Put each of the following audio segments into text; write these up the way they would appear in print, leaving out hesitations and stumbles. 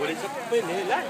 Boleh sampai ni lah.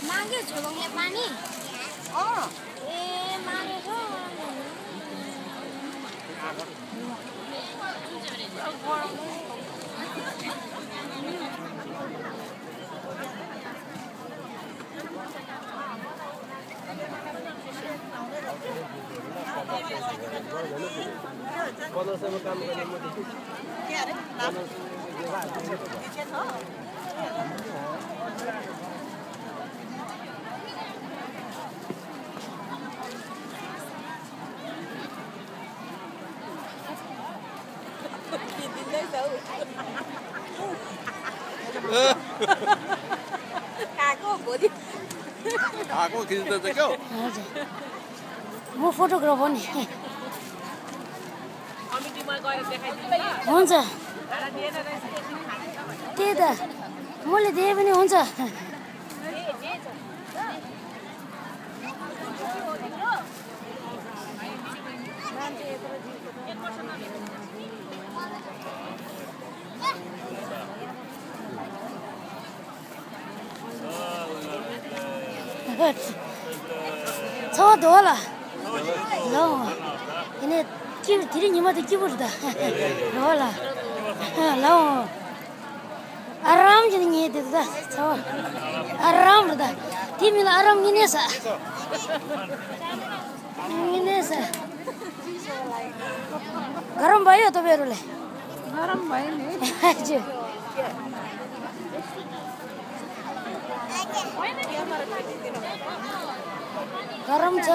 मागे झोलङले पानी ए मागेको पन्ध्रसम्म काम गर्ने म देख्छु के अरे आको खिच्दै छ क्या म फोटोग्राफर नि हुन्छ त्यही त मैले दिए पनि हुन्छ छ होला ल ini tiri nyima de kibur da होला ल आराम जनि नि de da छ आराम da तिमीलाई आराम निनेछ गरम भयो तपाईहरुले गरम भयो नि हजुर गरम छ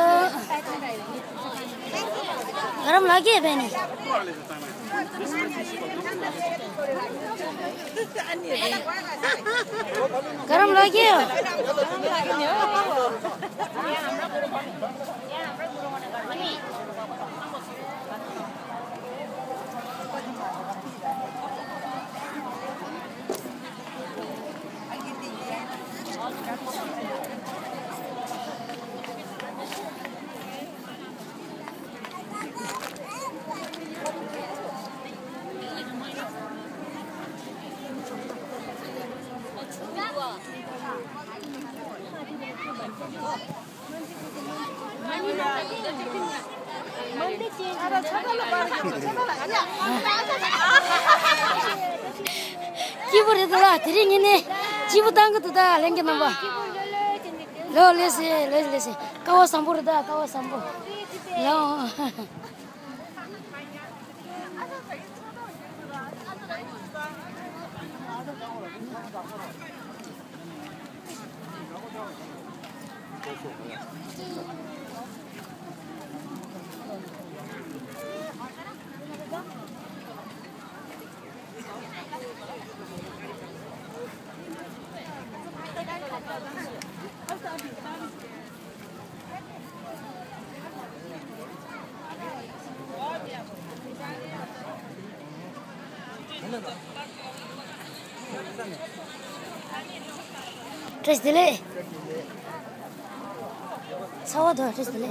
गरम लाग्यो बहिनी गरम लाग्यो 기부르다 드링이네 지부 당거다 랭게나 봐 레레세 까와 삼보르다 까와 삼보 야 Tres dile. Sawa do tres dile.